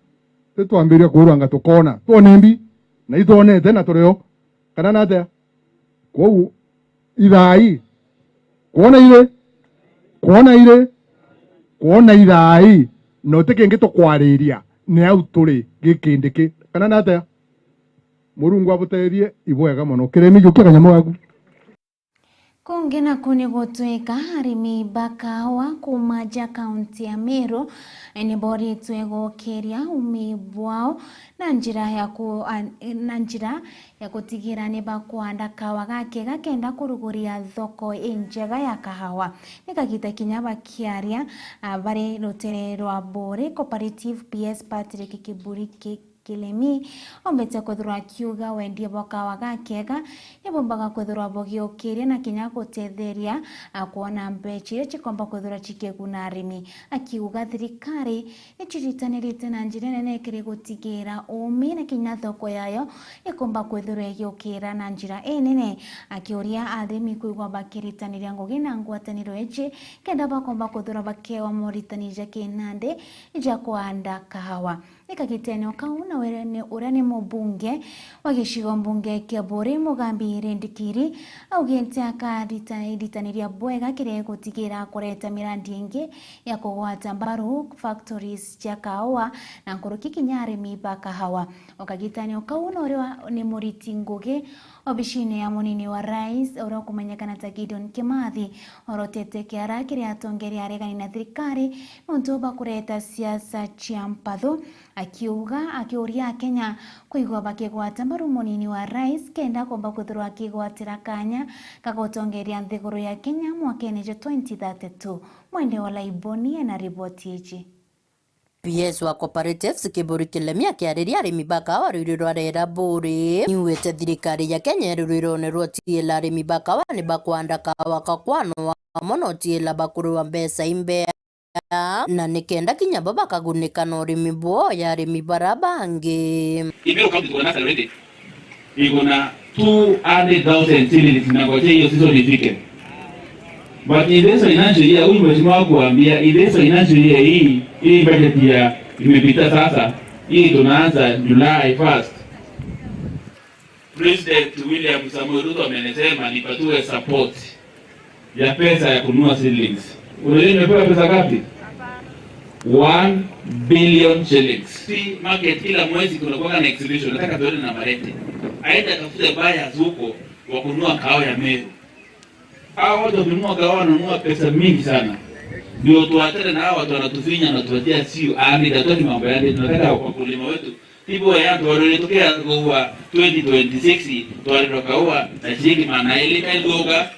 ritwambiria kwirwa anga tukona. Twone mbi, na itwonete na turio. Kana natia? Kwou, ithaai. Kwona iri? Kwona iri? Kwona ithaai. Na uti kingi tukwariria. Ni au turi, gikindi ki. Kana natia? Murungu abutethie, ibwega mono. Kiremi, jukia kanyamu gaku. Kungi naku ni gutwika arimi ba kawa kuuma ja kaunti ya Meru ni boritwe gukiria umi bwao na njira ya ku-, a-, na njira ya gutigira ni bakwanda kawa gakega kenda kuruguria thoko injega ya kahawa. Ni kagita kinya bakiaria, a, bari rutere rwa Buri Cooperative, P S Patrick Kiburi Ki-, Kilemi ombete kwithirwa akiuga wendie bwa kawa gakega ni bumbaga kwithirwa bugiukiria na kinya gutetheria, a, kwona mbecha iria cikomba kwithirwa cikiguna arimi, akiuga thirikari ni ciritanirite na njira inene kiri gutigira umi na kinya thoko yayo ikomba kwithirwa igiukira na njira inene, akiuria arimi kwigua bakiritaniria ngugi na ngwataniro iji kenda bakomba kwithirwa bakewa moritani ja kinandi ja kwanda kahawa. Ni kagitene o kau, na uria ni, uria ni mubunge wa gicigo mbunge kia Buri, Mugambi Rindikiri, augite akarita-, iritaniria bwega kiri gutigira kureta mirandi ingi ya kugwata mbaru factories cia kahawa na nkuruki kinya arimi ba kahawa. O kagitene o kau, na uria ni muriti ngugi obicine ya munini wa rais, uria ukumenyekana ta Gideon Kimathi, orotete kiara kiri atongeria aregani na thirikari niuntu bwa kureta siasa cia mpathu, akiuga, akiuria Akenya kwigua bakigwata mbaru munini wa rais kenda akomba kwithirwa akigwatira kanya ga gutongeria nthiguru ya Kenya mwakene jwa twenty thirty-two. Mwende wa Laiboni ena riboti iji. P S wa Cooperatives Kiburi Kilemi akiariria arimi ba kawa rwiri rwa rera Buri, niugite thirikari ya Kenya iri rwirone rwa utiila arimi ba kawa ni bakwanda kawa ka kwanwa mono utiila bakurua mbeca imbea, na ni kenda kinya bo bakagunika na urimi bwoo ya arimi bara bangi. Imeo County tuko nasa already. Iko na two hundred thousand shillings, na ngoja hiyo season ifike. But in this financial year, huyu mheshimiwa kuambia, in this financial year hii, hii budget ya imepita sasa, hii tunaanza July first. President William Samoei Ruto amenisema nipatiwe support ya pesa ya kununua seedlings. Unajua nimepewa pesa ngapi? One billion shillings. Si market kila mwezi kuna kuwa na exhibition, nataka tuende na Marete. Aende atafute buyers huko wa kununua kahawa ya Meru. Hao watu wakinunua kahawa wananunua pesa mingi sana. Ndio tuachane na hao watu wanatufinya na tupatia sio ami datoni mambo yale. Tunataka wakulima wetu Tibu ya twarore tukia kuwa twenty twenty-six twariro kaua na ciringi magana ili kaithuka.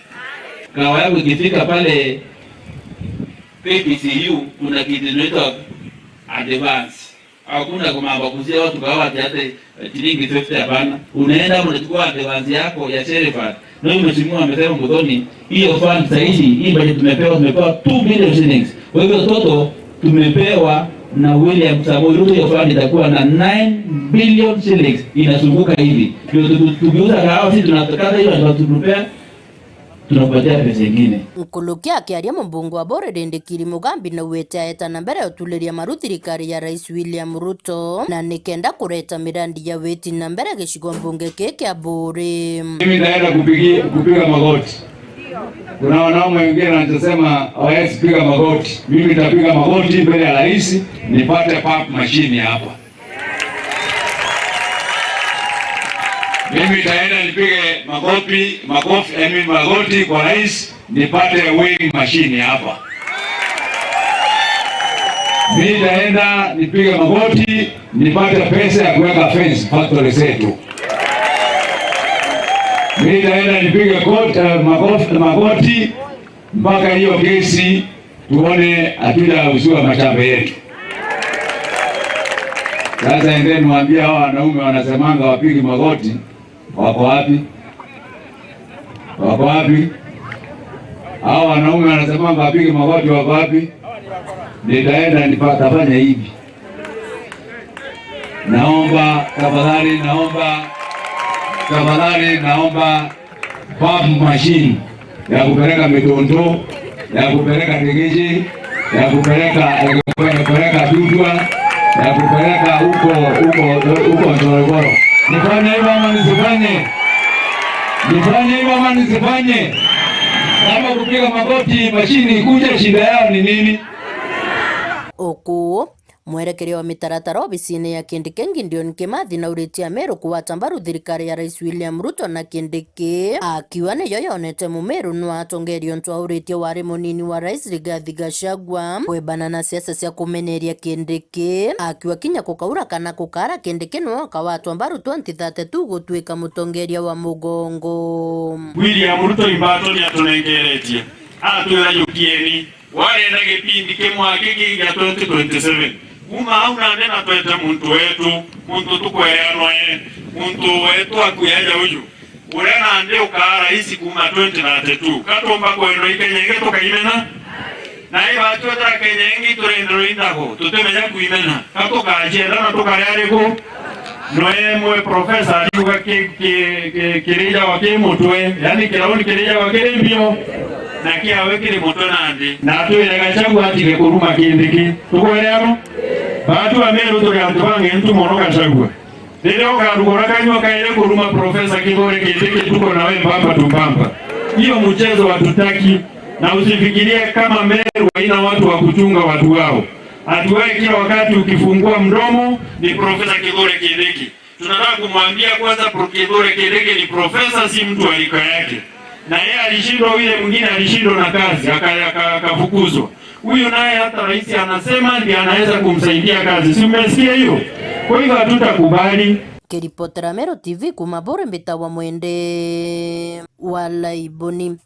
Kawa yako ikifika pale P P C U, kuna kitu inaitwa advance. Hakuna kumamba kuzia watu kawa ati ate shilingi fifty, hapana. Unaenda unachukua advance yako ya sheriff. Na huyu mheshimiwa amesema, Muthoni, hiyo fund saizi, hii budget tumepewa, tumepewa two billion shillings. Kwa hivyo, toto tumepewa na William Samoei Ruto, hiyo fund itakuwa na nine billion shillings inazunguka hivi. Ndio tuki-, tukiuza kahawa, sisi tunakata hiyo, ndio tutupea. Tunakupatia pesa ingine. Nkuruki akiaria, mubunge wa Buuri Rindikiri Mugambi naugite aeta na mbere utuliria maru thirikari ya Rais William Ruto, na nikenda kureta mirandi ya witi na mbere gicigo mbunge kii kia Buuri. Mimi nitaenda kupigi-, kupiga magoti. Kuna wanaume wengine wanasema hawawezi piga magoti. Mimi nitapiga magoti mbele ya rais, nipate pap machine hapa. Mimi nitaenda nipige makofi, makofi, I mean, magoti kwa rais, nipate weighing machine hapa. Mimi nitaenda nipige magoti, nipate pesa ya kuweka fence factory zetu. Mimi nitaenda nipige kot-, eh, makofi, magoti, mpaka hiyo kesi tuone hatujauziwa mashamba yetu. Sasa endeni mwambie hao wanaume wanasemanga wapigi magoti, wako wapi? Wako wapi? Hao wanaume wanasemanga wapigi magoti wako wapi? Nitaenda nipatafanya hivi. Naomba, tafadhali, naomba, tafadhali, naomba pump machine ya kupeleka Mituntu, ya kupeleka Tigiji, ya kupeleka, ya kupeleka Dudwa, ya kupeleka huko, huko, huko Ntorogoro. Nifanye hivyo ama nisifanye? Nifanye hivyo ama nisifanye? Kama kupiga magoti machine ikuje, shida yao ni nini? Uku Mwerekeria wa mitaratara obisine ya Kindiki Gideon Kimathi nauritie Ameru kugwata mbaru thirikari ya Rais William Ruto na Kindiki, akiuga niyo yonete Mumeru nwa atongeria untu auritie wari munini wa Rais Rigathi Gachagua kwebana na siasa cia kumeneria Kindiki, akiuga kinya kukaura kana kukara Kindiki nwa akawatwa mbaru twenty thirty-two gutuika mutongeria wa mugongo. William Ruto imbato ni atunengeretie, atwira jukieni. Warenda gipindi kimwe giki gia twenty twenty-seven. Kuma au nandi na twete muntu wetu, muntu tukwerea noe, muntu wetu akuyaja uju. Uria nandi ukaa rais kuma twenty thirty-two. Katumba kwendwa i Kenya ingi tukaimena? Na ibatwethira Kenya ingi turenderwa indago, tutimenya kuimena. Ka tukacienda na tukari ariku? Noe mwe professor ariuga ki-, ki-, ki-, kirijawa ki mutwe, yani kirauni kirijawa kiri mbio, na kiawe kiri mutwe nandi. Na atwire Gachagua atige kuruma Kindiki. Tukwere amo? Batu Ameru turi antu bangentu mono Gachagua. Riria ukarugura kanyua kairi kuruma Professor Kithure Kindiki, tuko na wewe mbamba tu mbamba. Hiyo mchezo hatutaki, na usifikirie kama Meru haina watu wa kuchunga watu wao. Ati wewe kila wakati ukifungua mdomo ni Professor Kithure Kindiki. Tunataka kumwambia kwanza, Pro-, Kithure Kindiki ni profesa, si mtu wa rika yake. Na yeye alishindwa, yule mwingine alishindwa na kazi, aka-, aka-, akafukuzwa. Huyu naye hata rais anasema ndiye anaweza kumsaidia kazi. Si umesikia hiyo? Kwa hivyo hatutakubali. Kiripotera Meru T V kuma Buuri, mbitagwa Mwende wa Laiboni.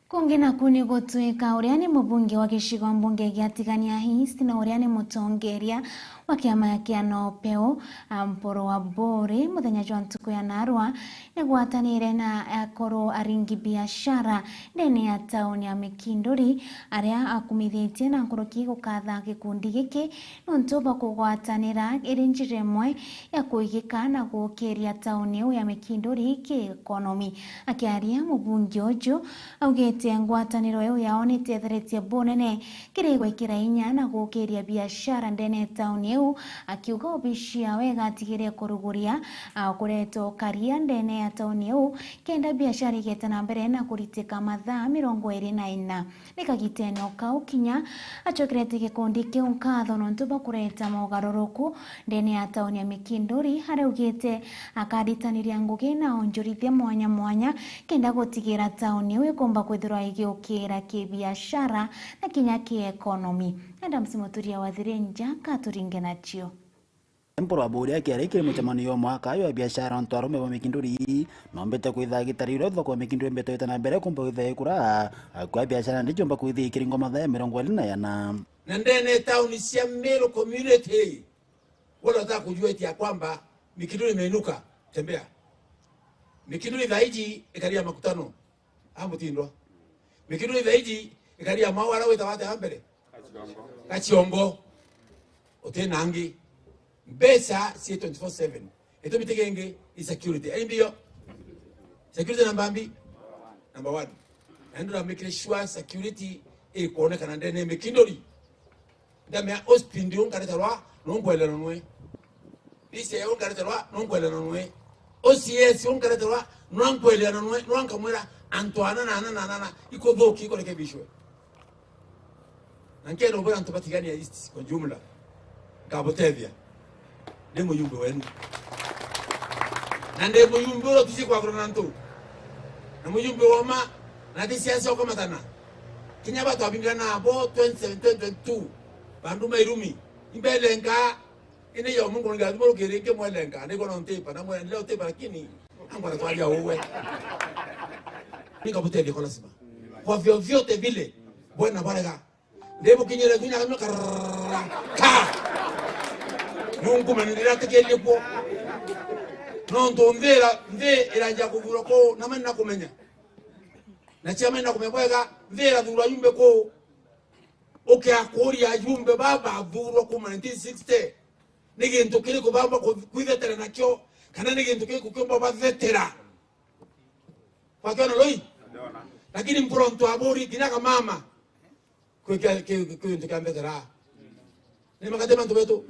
Kungi naku ni gutwika uria ni mubunge wa gicigo mbunge gia Tigania East na uria ni mutongeria wa kiama kia Nopeu, Mpuru wa Buuri, muthenya jwa ntuku ya narua, ni gwatanire na akuru aringi biashara ndene ya tauni ya Mikinduri, aria akumithitie na nkuruki gukatha gikundi giki nontu bwa kugwatanira iri njira imwe ya kuigika na gukiria tauni iu ya Mikinduri ki-economy. Akiaria, mubunge uju augite ngwataniro iu yao nitetheretie bunene kiri gwikira inya na gukiria biashara ndene ya tauni iu, akiuga obici yawe igatigiria kuruguria, a, kureta ukaria ndene ya tauni iu, kenda biashara igete na mbere na kuritika mathaa mirongo iri na ina. Ni kagitene o kau kinya acokerete gikundi kiu nkatho nontu bwa kureta mogaruruku ndene ya tauni ya Mikinduri, aria augite akaritaniria ngugi na onjorithia mwanya mwanya kenda gutigira tauni iu ikumba kwithirwa igiukira kibiashara na kinya kieconomi. Adams Muturia wa Thirinja katuringe nacio. Mpuru wa Buuri akiaria kiri mucemanio jwa mwaka jwa biashara, ontu arume ba Mikinduri nombete kwitha gitari uria thoko ya Mikinduri mbete gwita na mbere kumba kwitha ikura, akua biashara ndi ciumba kwitha ikiringwa mathaa ya mirongo iri na yana. Na ndene tauni cia Meru community, wala unataka kujua eti ya kwamba Mikinduri imeinuka, tembea. Mikinduri thaiji ikaria makutano. Amutindwa. Mikinduri thaiji ikaria mau aria witawa atia wa mbere? Gaciongo. Uti na angi. Mbeca ci twenty-four seven. Gitumi ti kingi, i security. Ai mbio? Security namba mbi? number one. Na ndura make sure security ikwonekana ndene ya Mikinduri. Ndamea O S P D unkareterwa, nungwelera nwe. D C I unkareterwa, nungwelera nwe. O C S unkareterwa, nwankwelera nwe, nwankamwira, antu ana na ana na ana na, ikuthuki ikurekebishwe. Na nkenda ubwira antu ba Tigania East kwa jumla, nkabutethia. Ndi mujumbe wenu. Na ndi mujumbe uria utici kwagurana antu. Na mujumbe woma, na ti siasa ukamatana. Kinya batwabingana abo twenty seventeen, twenty twenty-two, bandu ma irumi. Imbelenga, ine yo Mungu ngiathima rukiri nkimwelenga, ndiko na ntipa, na mwendelea utipa, lakini angwa na twaria uwe. Nikabutethia kwa lazima. Kwa vyovyote vile, bwana barega. Ndimukinyire kinya kamwe karrrra, ka! Nunkumene ndiratikirie kuo. Nontu nthi ira-, nthi iranjia kuthurwa kuu, na mani nakumenya. Na cia mani nakumenya bwega, nthi irathurwa ajumbe kuu. Ukiakuria ajumbe baba bathurwa kuma nineteen sixty, ni gintu kiriku bamba ku-, kwithetera nakio, kana ni gintu kiriku kiumba bathetera? Wakiona loi? Lakini mpuro ntu aburi, kinya kamama. Kwi kia-, ki-, ki-, kintu kia mbetera. Ni makate mantu betu.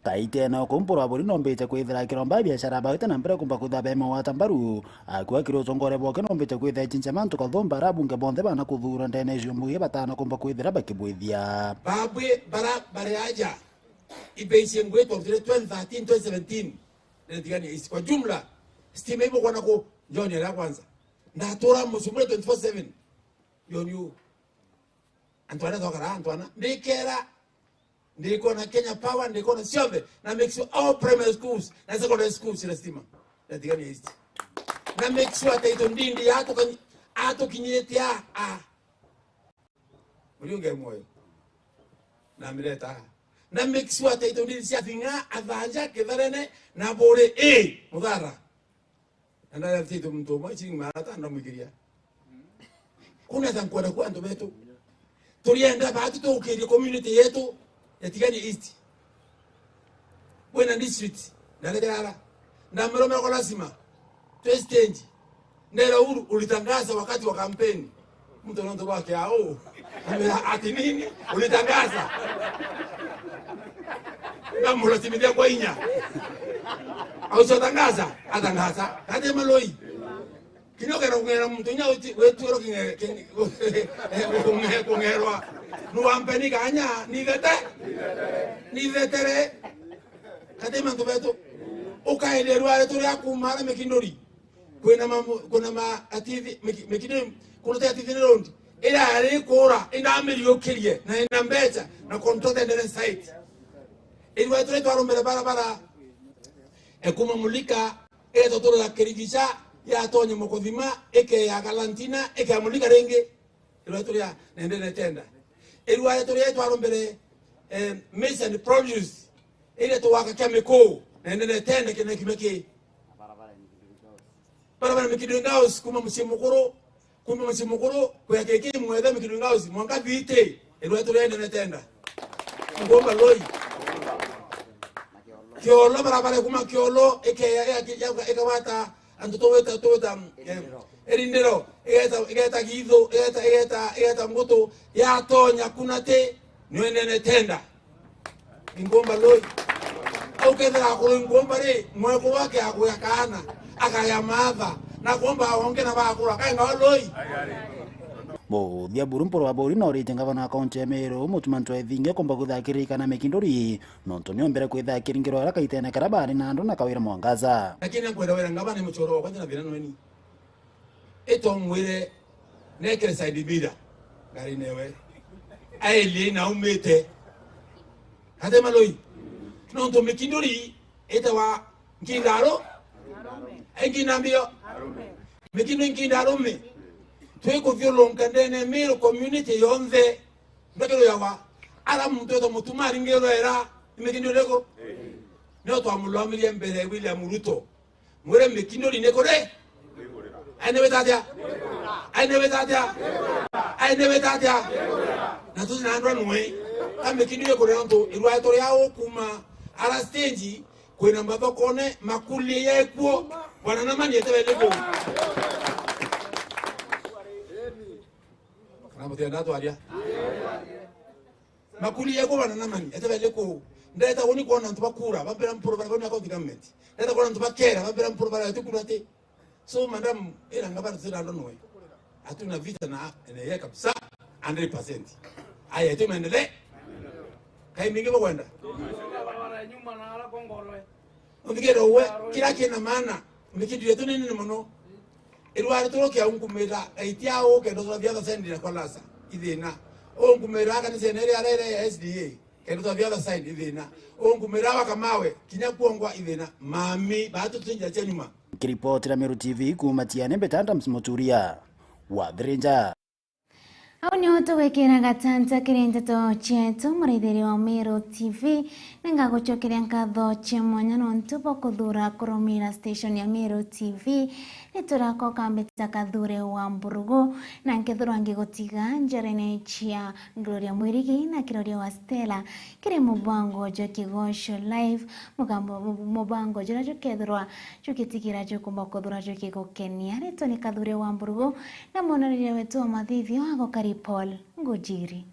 Kaitene o kuu mpuro aburi nombite kwithira akiromba biashara baite na mbere kumba kwitha be mawata mbaru. Akua kiri utongore bwake nombite kwitha echinche mantu kathumba ara abunge bonthe bana kuthura ndene cio mbuge batana kumba kwithira bakibwithia. Babwi bara bari aja. Ibeicie ngwitwa rutire twenty thirteen, twenty seventeen. Nene Tigania East. Kwa jumla, stima ibo kwana ku, John ya kwanza. Ndatura musumbure twenty-four seven. John yu. Antu aria twakara, antu ana. Ndikera, ndikona Kenya Power, ndikona cionthe. Na make sure all primary schools, na secondary schools, ina stima. Nene Tigania East. Na make sure ati ito ndindi ya atukanyi-, atukinyite a, a. Muriunge mwoyo. Na mireta. Na make sure ati ito ndiri cia Thing'a, Athanja, Kitharene, na Buri, ii, Muthara. Na ndari ati ito muntu umwe, ciringi magana atano ndamwikiria. Kuna ta nkwenda kwa antu betu. Turienda batu tukirie community yetu ya Tigania East. Bwena district, ndaregerara. Ndameromera kwa lazima. Twe stage. Ndera Uhuru, ulitangaza wakati wa kampeni. Mtu anaanza kwake, "Au, amera ati nini? Ulitangaza?" Ngamurasimithia kwa inya. Au sio tangaza? Atangaza. Kati maloi. Kinya ukenda kung'era muntu inya uti-, wetwirwo king'e-, king'e-, kung'e-, kung'erwa. Nuwampe ni kanya, nithete? Nithetere. Kati mantu betu. Ukaenderwa ari turia kuma ara Mikinduri. Kwina ma-, kwina ma atithi, Miki-, Mikinduri, kuna te atithi ni road. Ira ari kura, ina miriukirie, na ina mbeca, na contract and site. Irwa turia twarumbere barabara. Ekuma Mulika, igeeta uturira Kirigicha, yatonye Mukuthima, ikeya Galantina, ikea Mulika ringi. Irwa turia nende netenda. Irwa turia twarombere, eh, maize and produce, igeeta waka kia miku, nende netenda kina kimeki. Barabara ni Kidungaus kuma mucii mukuru, kuma mucii mukuru, kuya kiki mwethe Mikidungaus, mwanka thiti, irwa turia nende netenda. Ngomba loi. Kiolo, barabara kuma Kiolo, ikeya, ikeya, ikawata, antu tuwita, tuwita, em, Erindiro, igeta, igeta Githu, igeta, igeta, igeta Ngutu, yatonya kuna ti, niwe nene tenda. Ingomba loi. Au kethira akuru ingomba ri, mwekuru wake akwia kaana, akaya maatha, na kuomba aonge na bakuru, akaenga loi. Muthia buru mpuru wa buri na urite ngavana wa kaunti ya Meru, Mutuma Ntwethinge, kumba kuthakirika na Mikinduri, nontu niombere kwitha akiringirwa ara kaitene kara bari na andu na Kawira Mwangaza. Lakini nkwenda wira ngavana ni muchoro wakwa, ntina thina nweni. Ito mwire nekere side mirror ngari newe. Aelie na umite. Kate maloi. Nontu Mikinduri itawa Nkindaro. Ai Nkinda mbio. Mikinduri Nkinda arume. Twikuthiurunka ndene Meru community yonthe. Ndakiro yawa. Ara muntu eta Mutuma aringirwe era. Mikinduri iriku? Nio twamulwamirie mbere ya William Ruto. Mwire Mikinduri ni kuri? Aine wita atia? Aine wita atia? Aine wita atia? Na tuti na andwa nwe. Ka Mikinduri kuri nontu irwae turi au kuma ara stage kwina mathokone makulie yekuo. Bwana Namani etebele ku. Mutienda twaria. Makuli yekubana na mani, ete bele ku. Ndeta woni kuona antu bakura, bambira mpuru bara boni county government. Ndeta kuona antu bakera, bambira mpuru bara ati kura ati. So, madam, ira ngabana sira ndo noe. Hatuna vita na, na yeye kabisa, hundred percent. Aya, tu maendelee. Kai mingi bakwenda. Nyuma na ala kongolwe. Uthikire uwe, kira kina maana, ni kintu yetu ni nini muno. Irwari turu kia unkumira, aitia u kenda twa the other side na kwa lasa, ithina. Unkumira kanisa ene ria rere ya S D A, kenda twa the other side, ithina. Unkumira wa Kamawe, kinya kuongwa, ithina. Mami, batu tutinja cia nyuma. Kiripotera Meru T V kuuma Tiane, mbeta Adams Muturia wa Thirinja. Au nio tugwikira gatanta kiri nteto cietu, muraithiria wa Meru T V. Ningagucokeria nkatho cia mwanya nontu bwa kuthura kurumira station ya Meru T V. Niturakoka mbita Kathure wa Mburugu, na nkethirwa ngigutiga njarene cia Gloria Mwirigi na Kiroria wa Stella kiri mubango jwa Kigoco Live, mugambo, mubango juria jukethirwa jugitigira jukumba kuthura jugigukenia. Ritwa ni Kathure wa Mburugu, na mwonaniria wetu wa mathithio agukari Paul Ngujiri.